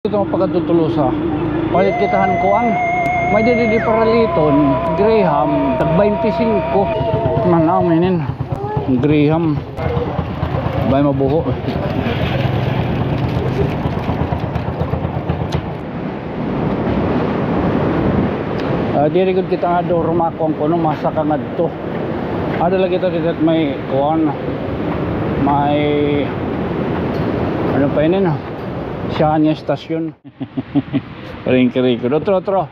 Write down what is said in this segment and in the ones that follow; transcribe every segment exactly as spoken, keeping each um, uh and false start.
Ito nga pagkatutulusa. Palit kita han kuan. May didi di paraliton. Graham. Tag twenty-five. Man, aw, minin. Graham. Bay mabuho. Ah, diri gud kita nga dorma kung kuno masaka ngadto. Ada lagi ta dito may kuan. May ano pa inin? Siya niya stasyon. Ring kiri ko. Otro, otro.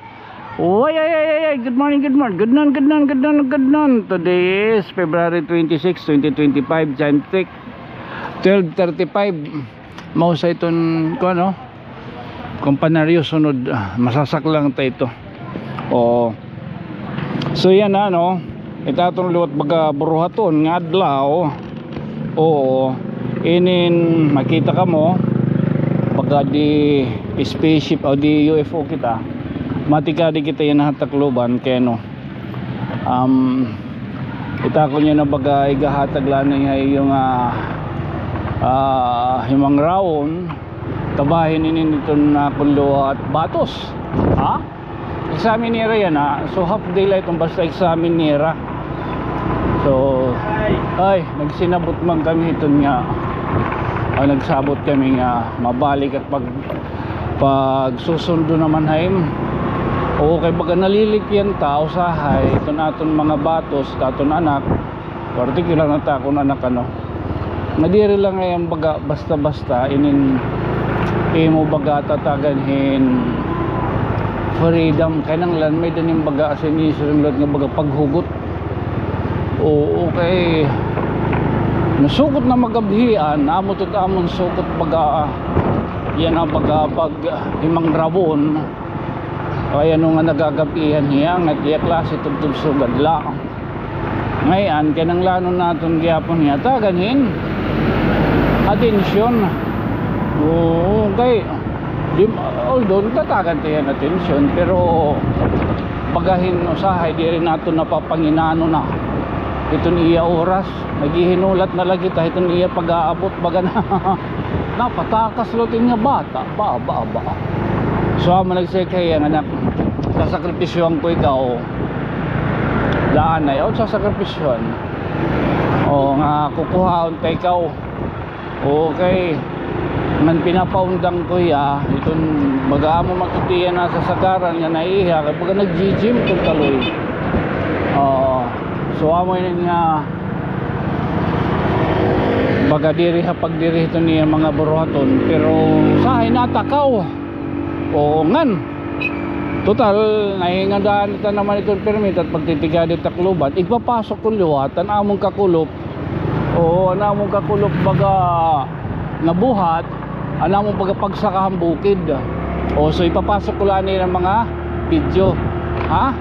Oy, ay, ay, ay, ay. Good morning, good morning. Good noon, good noon, good noon, good noon. Today is February twenty-six, twenty twenty-five. Time check, twelve thirty-five. Mao sa iton, kuan, no? Kumpanaryo sunod, ah, masasaklang ta ito. Oo. So, yan na, no? Ito aton liwat baga buruhaton nga adlaw. Oo. Inin makita kamo, baga di spaceship o di U F O kita. Matika di kita yana ha Tacloban, kay ano, um, ita ko niya na baga igahatag la niya yung, ah, ah, himangrawon, tabahin ini niton, ah, kun liwat batos. Ha? Examine nira yana. So, half day la iton basta examine nira. So, ay, nagsinabot man kami hiton nga, ah, nagsabot kami nga mabalik at pag, pagsusundo naman ha im. Oo, kay baga nalilikyan ta, usahay, iton aton mga batos, ta aton anak, partikular na ta akon anak, ano. Nga diri la ngay-an baga basta-basta inin imo baga tatagan hin freedom. Kinahanglan may-ada nim baga sini-surrender nga baga paghugot. Oo, kay nasukot na magabhian, amo ito amon sukot baga, ah, yana baga paghimangrawon. Kay ano nga nagagab-ihan hiya, nga iya klase tubtob sugad la. Ngay-an, kinahanglanon naton gihapon hiya tagan hin atensyon. Oo, kay, di, although natatagan ta hiya hin atensyon, pero baga hin usahay, diri naton napapanginano na iton iya oras. Naghihinulat na la kita iton iya pag-aabot, baga na, napatakas la iton nga bata. Ba, ba, ba. So, amo nagsiring hiya nga, "Anak, sasakripisyohan ko ikaw." Daan na, o, sasakripisyohan. O, nga kukuhaon ta ikaw. Okay. Ngan pinapaundang ko hiya, iton baga amo makita hiya nasasagaran nga naiiha, kay baga nag-gym iton kaloy. Oo. So, amo ini nga baga diri ha pagdiri hiton iya mga buruhaton, pero usahay natakaw. Oo, ngan. Total, nahingadaan ta naman iton permit at pagtitigada Tacloban. Igpapasok ko liwat an amon kakulop. Oo, an amon kakulop baga nabuhat, an amon baga pagsaka han bukid. O, so ipapasok ko la ini an mga video. Ha?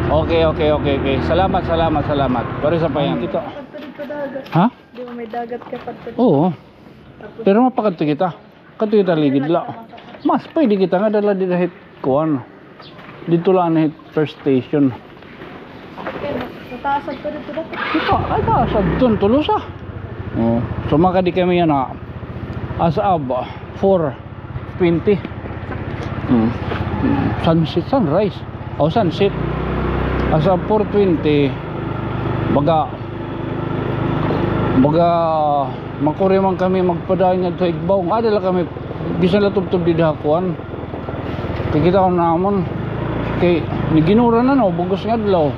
Okay, okay, okay, okay. Salamat, salamat, salamat. Pero sa pa yan. Kita. Ha? Di ba may dagat ka pa? Oo. Pero mapakadto kita. Kadto kita ligid la. Mas pwede kita nga dala dida hit kuan. Didto la hit first station. Mataas adto didto dapat. Kita, ay, taas adto, Tolosa. Oh, so makadi kami yana as of four twenty. Hmm. Sunset, sunrise. O, sunset. As of four twenty, baga, baga, makuri man kami magpadayon ngadto ha igbaw. Ada la kami, bisan la tubtob dida ha kuan. Kikitaon namon. Kay, niginuran na, no, bug-os nga adlaw.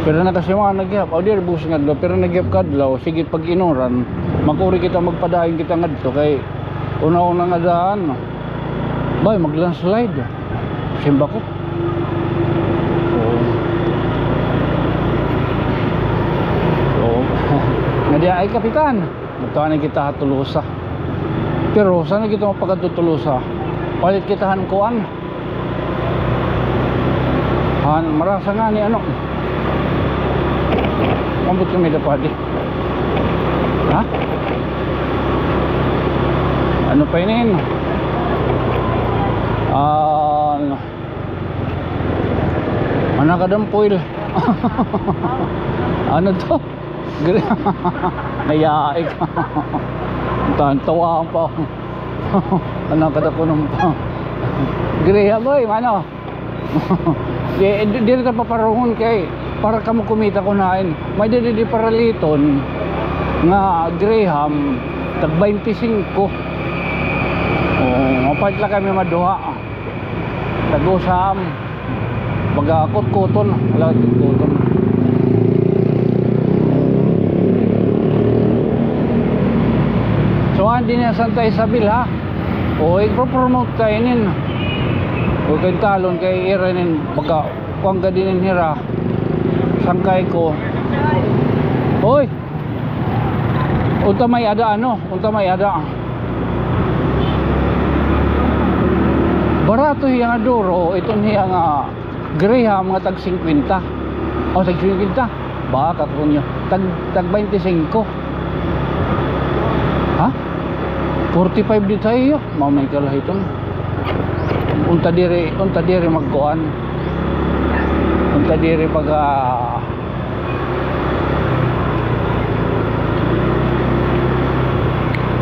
Pero nakasimana gihap. O, diri bug-os nga adlaw, pero nagihap ka adlaw. Sige, pag-inuran, makuri kita, magpadayon kita ngadto. Kay, una-una nga daan, no? Bay, mag-landslide. Simba ko. Oo. Oo. Nga di ay, Kapitan. Magtuan kita ha Tolosa. Pero, saan kita mapagkadto Tolosa? Palit kita han kuan. Han, marasa ngani, ano? Ambot kami dapadi. Ha? Ano pa inin? Ah, ano? Mana ka dampuil? Ano to? Nayaik. Tan, tawa pa. Ano, kada kuno pa. Graham, oy, mano. Di, di, diri ta paparungon kay para kamo kumita kun hain. May didi, di paraliton nga Graham, tag baynte singko. Oh, mapalit la kami maduha. Tag-usa am. Baga kutkuton, wala kutkuton. So, adi na Santa Isabel, ha? O, igpo-promote ta inin. O, kay talon, kay ira inin, baga, kuan gad inin hira. Sangkay ko. Hoy! Unta may ada, ano? Unta may ada. Barato hiya nga duro, iton hiya nga Graham nga tag singkwenta. O, tag singkwenta. Baka ko niyo. Tag, tag baynte singko. Ha? Forty-five di tayo. Mamay kalahiton. Unta diri, unta diri magkuan. Unta diri pag, ah,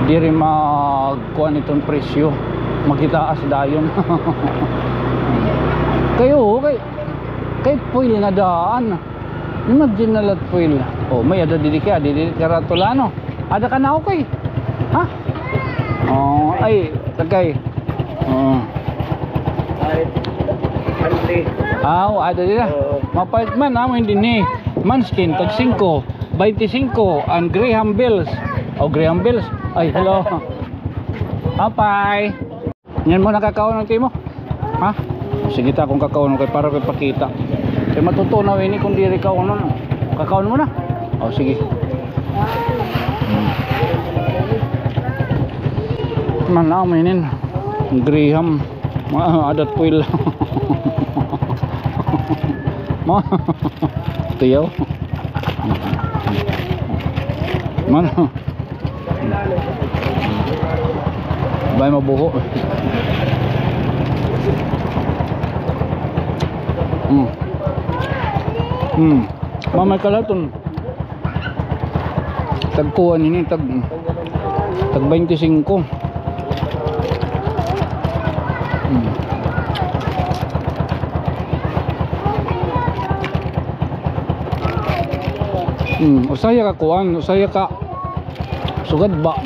diri magkuan iton presyo. Magitaas dayon. Kayo, kay Kay foil nga daan. Imagine na la foil. O, may ada didi kay, didi karatula, no? Ada ka na, okay. Ha? O, ay, tagay. O. Ay, Andy. Aw, ada dida. Oo. Mapalit man, amo hindi ni Manskin, tag singko, baynte singko, an Graham Bells. O, Graham Bells. Ay, hello. Apay. Ngan mo nakakaon an timo? Ha? Sige ta, akon kakaon kay para ko ipakita. Kay matutunaw ini kon diri kaunon. Kakaon mo na? O, sige. Manam inin. Graham. Ma, adat puwil. Ma, tiyaw. Man. Bay mabuho. Mm. Mm. Mamay kalaton. Tag kuan ini, tag, tag baynte singko. Mm. Mm, usa hiya ka kuan, usa hiya ka Sugad ba?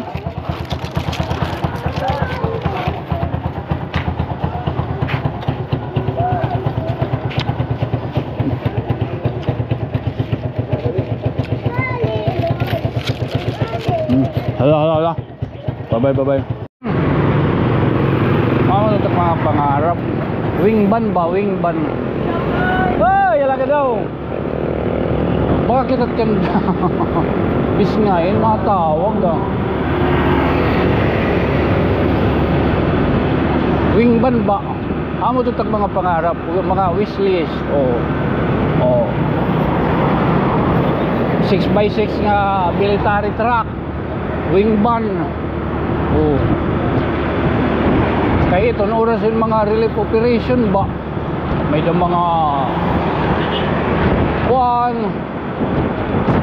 Hmm. Hala, hala, hala. Babay, babay. Mao na it mga pangarap. Wing ban ba? Wing ban. Ay, alaga daw. Baka kita kan bisngayin, matawag, ah. Wing ban ba? Amo to tag mga pangarap, mga wish list. Oh. Oh. Six by six nga military truck. Wing van. Oh. Kay iton oras hin mga relief operation ba? May da mga kuan,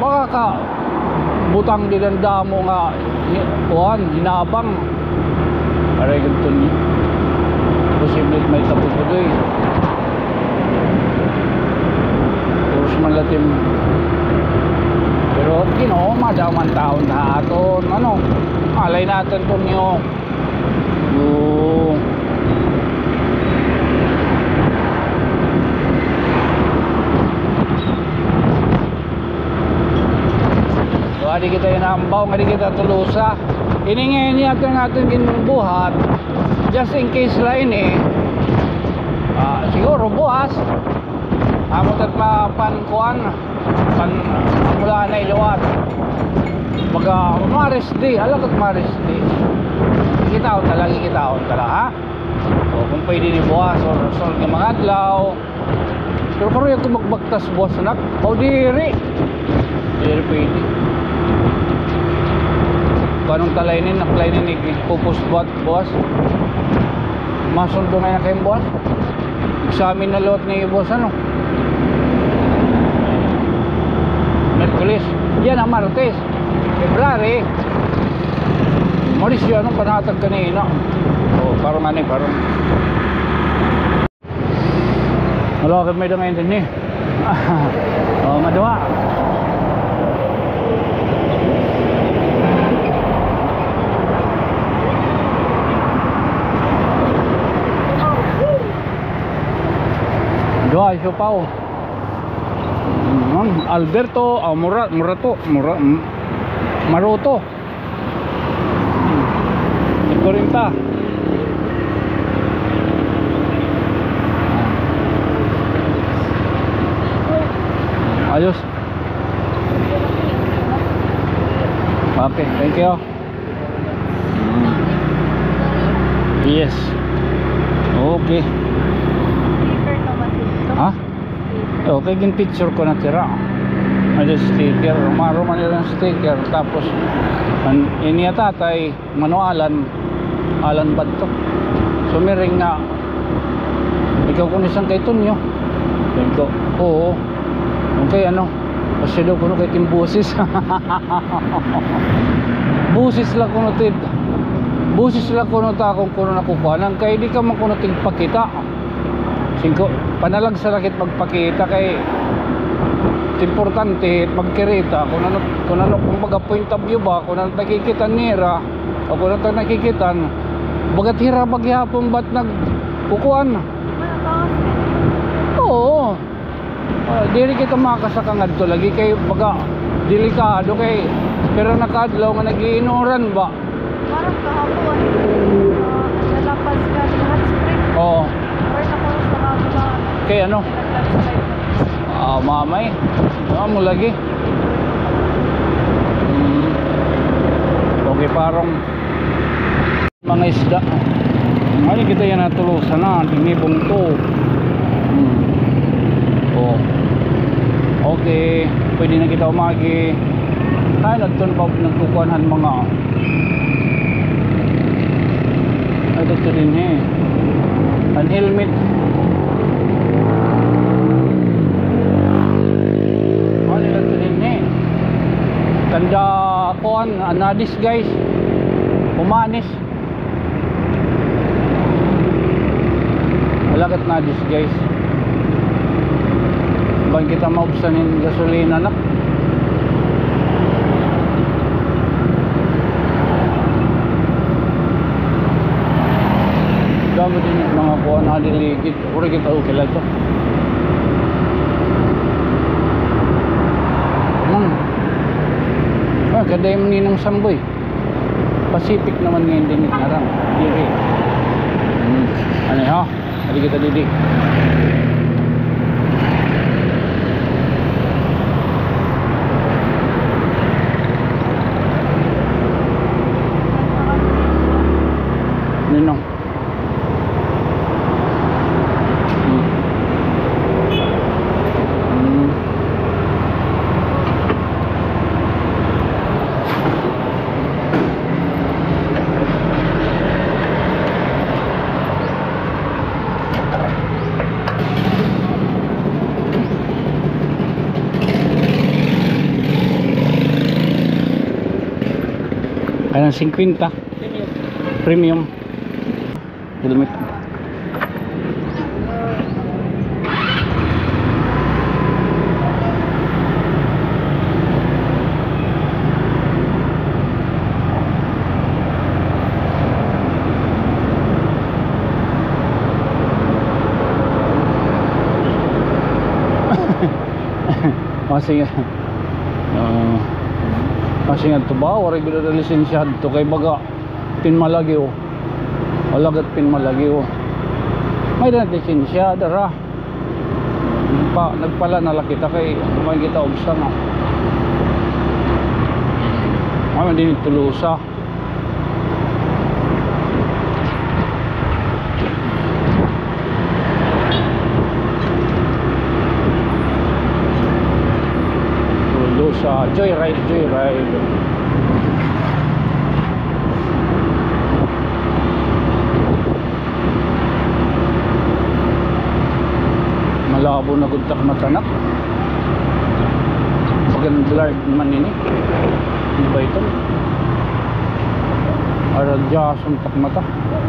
makakabutang dida hin damo nga hi-, kuan, hinabang. Aray gud tun, posible may tapupudoy. Puros man latim. Pero, Ginoo, madaw man taon ha aton, ano, alay naton, Tonyo. Yo. So, adi kita inambaw, adi kita Tolosa. Ini nga ini aton, aton ginbuhat. Just in case la ini. Ah, siguro buwas. Amo tat mapankuan. Pan, wala na iliwat. Baga, Maris Day, ala kat Maris Day. Kitaon ta la, kitaon ta la, ha? O, kung pwede ni buwas, or sunod nga mga adlaw. Pero karon ako magbaktas buwas, anak. O, diri. Diri pwede. Kanong talay ni, naklay ni, nagpupus buhat buwas. Masundo na yan kayong buwas. Examine na liwat ni boss, ano? Miyerkules. Yana, Martes. February. Marisyo, ano, panatag kanina. O, Parang ano eh, parang. Wala ka may dangayin din eh. Oh, maduha. Duha, isupaw. Hmm, Alberto, ah, Mura-, Murato, Mura-, M-, Maroto. Kwarenta. Ayos. Okay, thank you. Mm. Yes. Okay. Paper naman dito. Ha? Okay, gin-picture ko na tira. Ay, sticker. Maro man ilang sticker. Tapos, an, ini yata kay Mano Alan, Alan Badto. Sumiring nga, "Ikaw kuno san kay Tonyo?" Sabi ko, "Oo." Okay, ano? Kasi daw kuno kay tim boses. Boses la kuno tid. Boses la kuno ta kung kuno nakukuanan. Kay di ka man kuno tigpakita. Singko, panalagsa la kit magpakita kay importante magkirita. Kung ano, kung ano, kung baga point of view ba, kung ano nakikita nira, o kung ano nakikita, bagat hira ba gihapon ba't nagkukuan? Oo. Ah, diri kita makasaka ngadto lagi kay baga delikado kay pira na ka adlaw nga nag-iinuran ba. Parang kahapon, ah, nalapas ka ni hot spring. Oo. Pero sa Coros na mga Kay ano? Nag-landslide na. Ah, mamay. Ano mo lagi? Hmm. Okay, parang mga isda. Ngayon kita yan natulosan na, dinhi bungto. Hmm. Oh. Okay, pwede na kita umagi. Ay, nagtun pa, nagkukuanhan mga. Ay, ito dinhi. An helmet. Ano nila ito dinhi? Kanda kuan, anadis, guys. Umanis. Wala kat na, guys. Bang kita maubsan hin gasolina na. Damo din mga kuha na diligid. Uri kita okay lang ito. Hmm. Ah, kaday mo ninong Samboy. Pacific naman ngayon din, harang. Diri. Hmm. Ano, ha? Adi kita didi. Ninong. Hmm. Hmm. Kanang singkwenta. Premium. Helmet. Masing, ah, masing adto ba? Waray gud ada lisensya adto kay baga. Pinmalagyo. Alagad pinmalagyo. May-ada na lisensya, dara. Pa, nagpala na la kita kay kumain kita ubsa nga. Ano din Tolosa? Tolosa, joyride, joyride. Malabo na gud tak mata nak. Pag-blurred man ini. Ano ba ito? Ara, diya, suntak mata.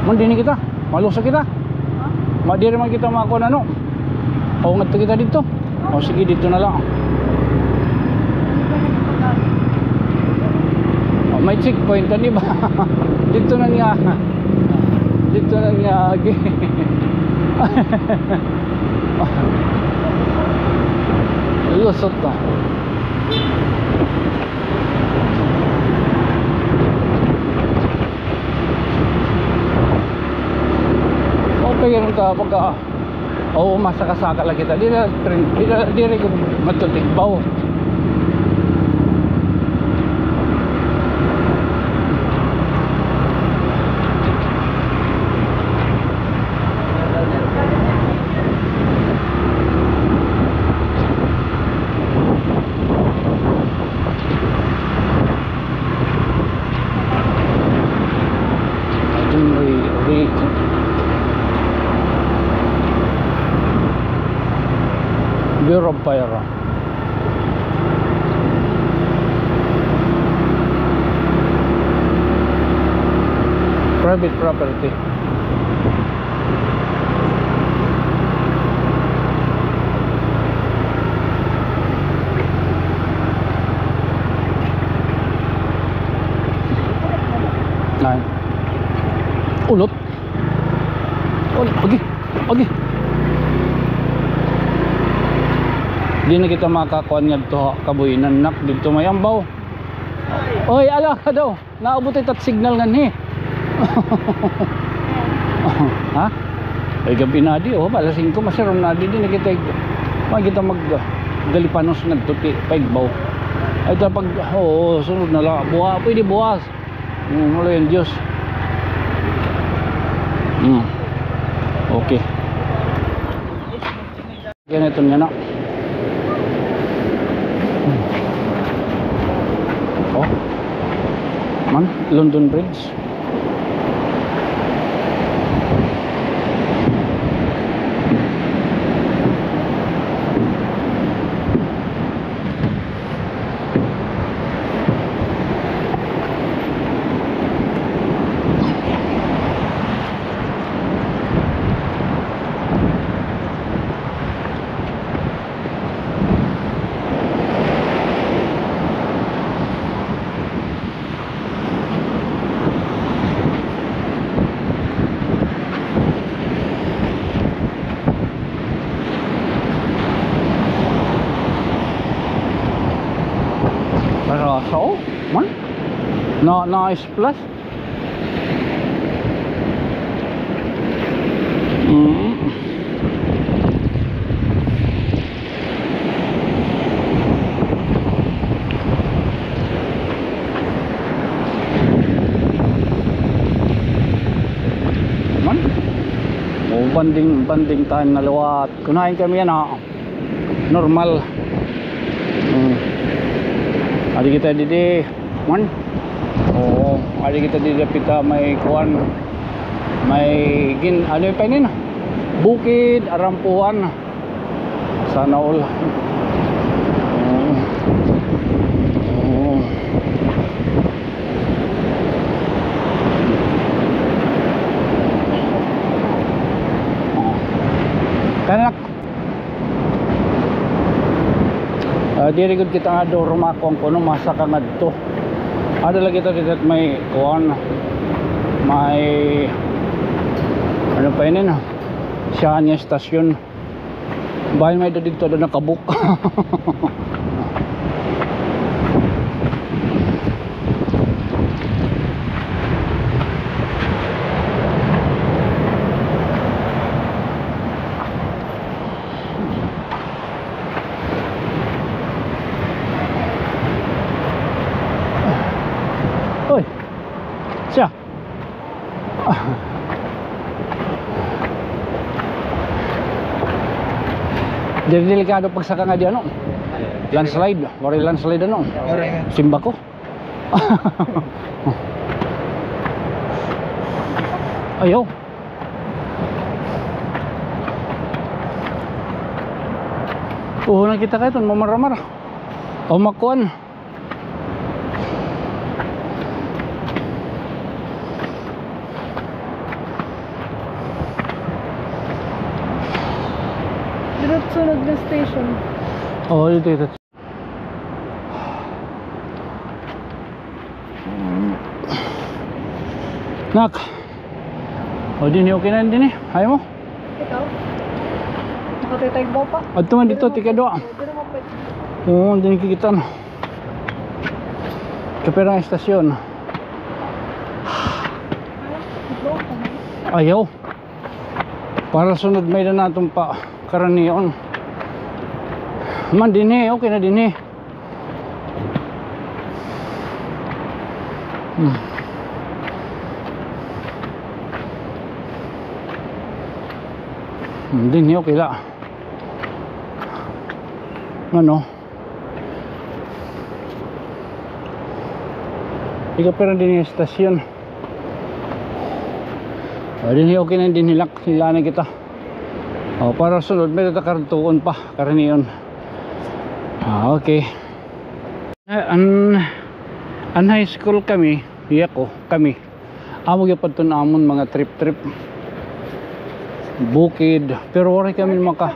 Man, dinhi kita. Maluso kita. Ma, diri man kita makuha, ano? O, ngadto kita didto. O, sige, didto na la. O, may checkpoint, ano ba? Didto na niya. Didto na niya, agi. Lusot na. Okay, ano ta, pagka, oo, masaka-saka la kita. Di na, train, di na, di na ko magtutigbaw. Bureau of Fire. Private property. Ay. Ulot. Ulot. Agi. Agi. Di na kita makakuan ngadto ha Kabuyanan, nak. Didto may ambaw. Oy, ala ka daw. Naabot it at signal nganhi. Ha? Ay, gab-i na di, o, alas singko, masirom na di, di na kita, may kita mag, ah, galipanos ngadto ti paigbaw. Ay, ta pag, oo, sunod na la, buwa, pwede buwas. Hmm, wala yung Diyos. Hmm. Okay. Ganito niya na. Oh. Man, London Bridge. Para sa, oh, man. Na, na-splash. Mm. Man? O, bonding, bonding time na liwat. Kunain kami yana, ha. Normal. Hmm. Adi kita didi, man. Oo, adi kita didi dapita may kuan. May gin, ano pa ini? Bukid, Arampuan. Sana all. Oo. Oo. Kanak. Ah, diri gud kita nga duro makuan kuno, masaka ngadto. Ada lagi ta dito may kuan, may ano pa ini na? Siya niya stasyon. Bahin may da dito, da nakabook. Oy. Siya. Diri delikado pagsaka nga di ano. Landslide. Waray landslide ano. Waray. Simba ko. Ayaw. Oo, nakita ka iton, mamaramar. O, makuan. Sunod na station. Oh, ito, ito. Nak. O, dinhi, okay na dinhi. Ayaw mo? Ikaw? Makatitay ba pa? Adto man dito, tika doon. Dito na mapit. Oo, dinhi kita, no. Kapira nga estasyon? Ayaw. Para sunod may-ada naton pa karanion. Man dinhi, okay na dinhi. Hmm. Hmm, dinhi, okay la. Ano? Ika, pero dinhi estasyon. O, dinhi, okay na dinhi, lak, sila na kita. O, para sunod, may takartuon pa, karanion. Ah, okay. Ah, an, an high school kami, iya ko, kami. Amo gihapon amon mga trip-trip. Bukid. Pero waray kami maka-,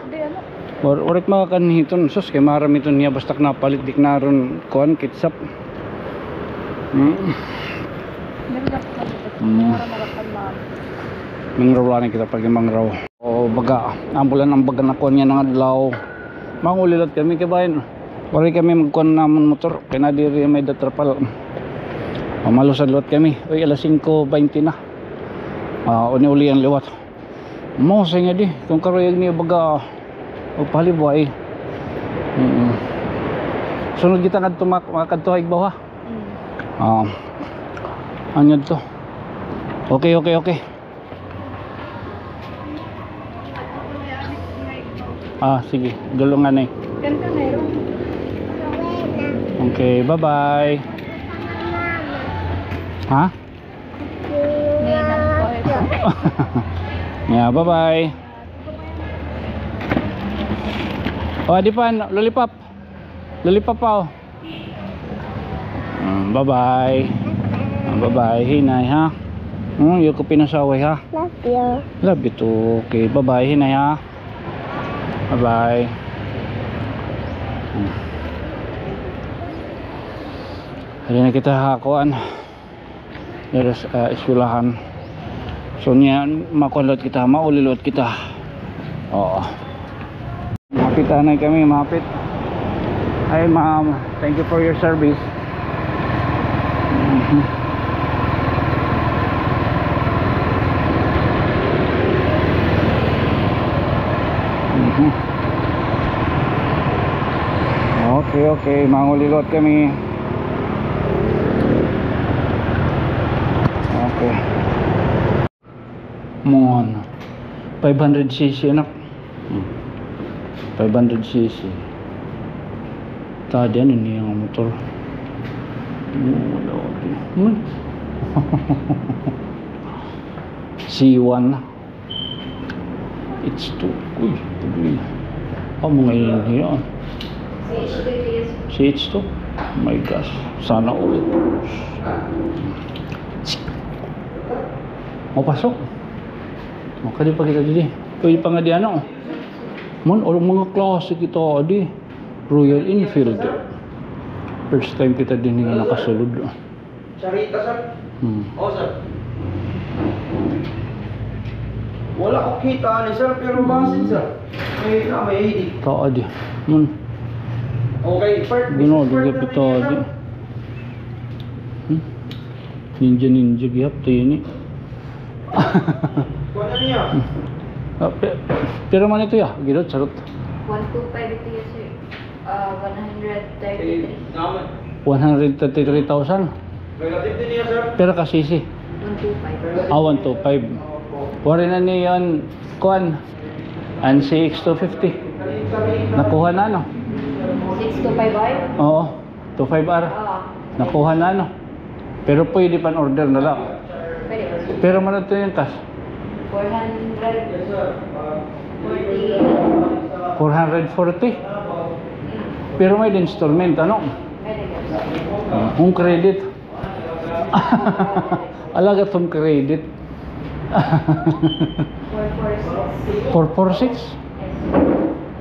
war-, waray makakanhi hiton. Sus, kay maaram hiton niya, basta napalit, di ko na ron kuan, ketchup. Hmm. Hmm. Mangraw la ni kita, pag mangraw. O, baga, ambulan an baga nakuan niya nga adlaw. Manguli liwat kami kay bahin. Waray kami magkuan namon motor. Kay nadiri may datrapal. Mamalusad liwat kami. Uy, alas singko baynte na. Ah, uli-uli an liwat. Mao sa nga di. Kung karuyag niyo baga, o, palibuhay. Mm. Sunod kita ngadto mak-, makadto ha igbaw, ha? Mm. Ah. Ano to? Okay, okay, okay. Ah, sige. Dulungan eh. Kan ka meron? Okay, bye-bye. Ha? Meron po ito. Yeah, bye-bye. O, adi pa, lollipop. Lollipop pa, o. Mm, bye-bye. Ah, bye-bye, hinay, ha? Hmm, ayaw ko pinasaway, ha? Love you. Love you too. Okay, bye-bye, hinay, ha? Bye-bye. Hmm. Diri na kita ha kuan. Diri sa, ah, eskwelahan. So, niya, makuan liwat kita, mauli liwat kita. Oo. Mapit anay kami, mapit. Hi, ma'am. Thank you for your service. Mhm. Mhm. Okay, okay. Manguli liwat kami. Okay. Mga ano, five hundred C C, anak. Hmm. Five hundred C C. Tadi, ano niya nga motor? Hmm. C one. H two. Uy, tuloy. Ah, mga yun yan. C H two. My gosh. Sana all. Mapasok. O, kadi pa kita didi. Pwede pa nga di ano. Man, o, mga klase kita di. Royal Enfield. First time kita dinhi nga nakasulod. Sarita, sir? Hmm. O, sir. Wala ko kita ani, sir, pero basin, sir. May, ah, may I D. Tao di. Hmm. Okay, sir. Ginoo, di ka pito di. Hmm? Ninja, ninja, gihap to yun eh. Kuha na niya. Ah, pe-, pero man ito ya, gidot, sarot. One two five ito ya, sir. Ah, one hundred thirty-three. One hundred thirty-three thousand? Pero ka C C? One two five. Ah, one two five. Waray na niyan, kuan, an C X two fifty. Nakuha na, no? Six two five R? Oo, two five R. Ah. Nakuha na, no? Pero pwede pan order na lang. Pwede order. Pero man ito yung cash? Four hundred forty. Four hundred forty? Pero may installment, ano? Pwede, sir. Ah, home credit. Alaga home credit. Four four six. Four four six? Yes.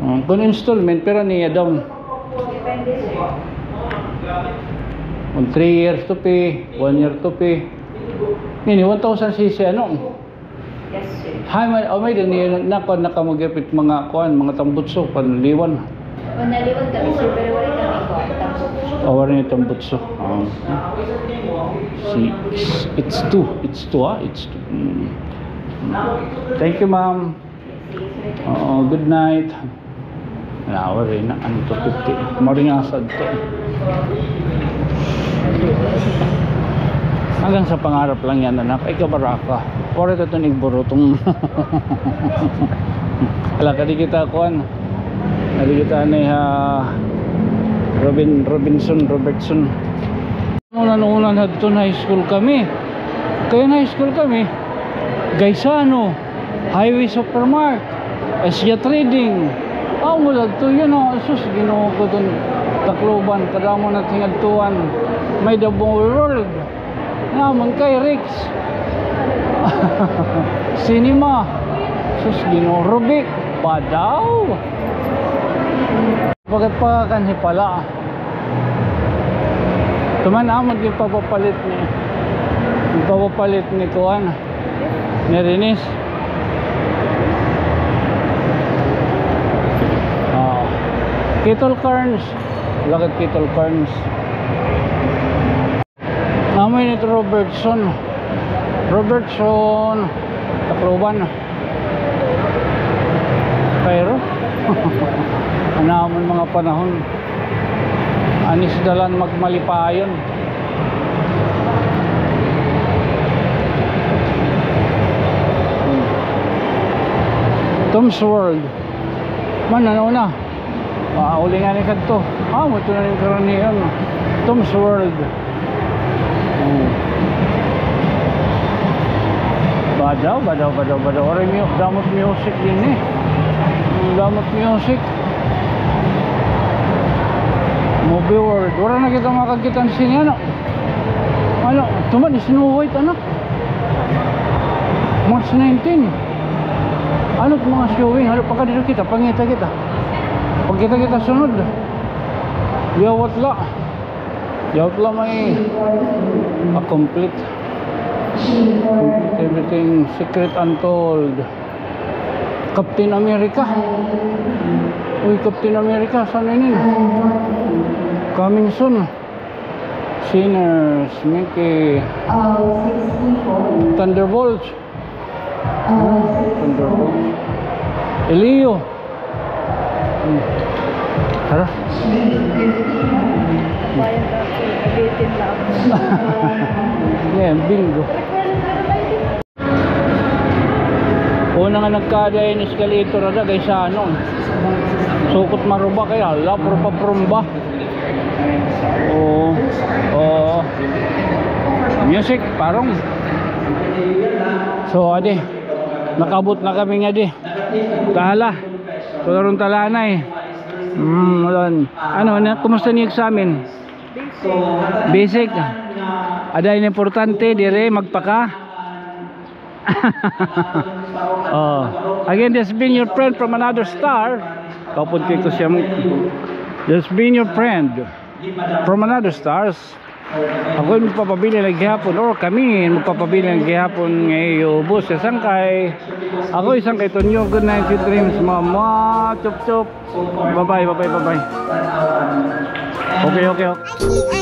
Mm, kun installment, pira niya down? Depende, sir. Kun three years to pay, one year to pay. Ini, one thousand C C, ano? Yes, sir. Hay, may, oh, may din, na, na, na, mga gapit, mga kuan, mga tambutso, panliwan. Panliwan kami, sir, pero wala kami kuan, tambutso. Oh, wala niya tambutso. Oh. See, it's, it's two. It's two, ah. It's two. Mm. Thank you, ma'am. Oo, good night. Wala, wala na. Ano to, fifty? Maring asad to. Hanggang sa pangarap lang yan, anak. Ay, kabaraka. Pwede ka ito nigburutong. Ala, kadi kita, kuan. Kadi kita ni, ha, Robin, Robinson, Robertson. Unan-unan hadton high school kami. Kay high school kami, Gaisano, Highway Supermart, Asia Trading. Amo hadto, yun, oh, sus, Ginoo ko, ton Tacloban, kadamo na tingadtuan. May The Movie World. Namon kay Rex. Cinema. Sus, Ginoo, Rubik. Badaw. Pagkat pakakanhi pala. Tuman, amo gid papapalit ni, papapalit ni kuan, ni Renis. Oh. Kettle corns. Lakad kettle corns. Amo ini Robertson. Robertson. Tacloban. Pero, ano man mga panahon. Anis dalan magmalipayon. Tom's World. Man, ano na? Ah, uli nga ni kadto. Ah, mo ito na yung karaniwan. Tom's World. Oh. Badaw, badaw, badaw, badaw. Waray mu-, damot music din eh. Damot music. Movie World. Wala na kita makakita ng sine, ano? Ano? Tuman, Snow White, anak. March nineteen. Ano it mga showing? Ano, pagkadto kita, pangita kita. Pagkita kita sunod. Yawat la. Yawat la may, ah, complete. Complete everything. Secret Untold. Captain America. Uy, Captain America, saan ini? Coming soon. Sinners, Mickey. Thunderbolts. Thunderbolts. Elio. Hmm. Tara. Nabayad ako. Nabitin na ako. Yan, bingo. Una nga nagkada hin escalator ada, Gaisano. Sukot maruba kay hala, puro paprumba. Oo. Oo. Music, parong. So, adi. Nakaabot na kami ngadi. Kahala. So, karon talanay. Mm, ulan. Ano, na, kumusta ni examen? Basic. Ada ini importante, dire, magpaka. Oh. Again, this been your friend from another star. Kapunti ko siya. This been your friend from another stars. Ako ay magpapabilin na gihapon, or kami magpapabilin na gihapon nga iubos sa sangkay. Ako isang kay Tonyo, good night, sweet dreams, mama. Chup, chup. Bye-bye, bye-bye, bye-bye. Okay, okay, okay.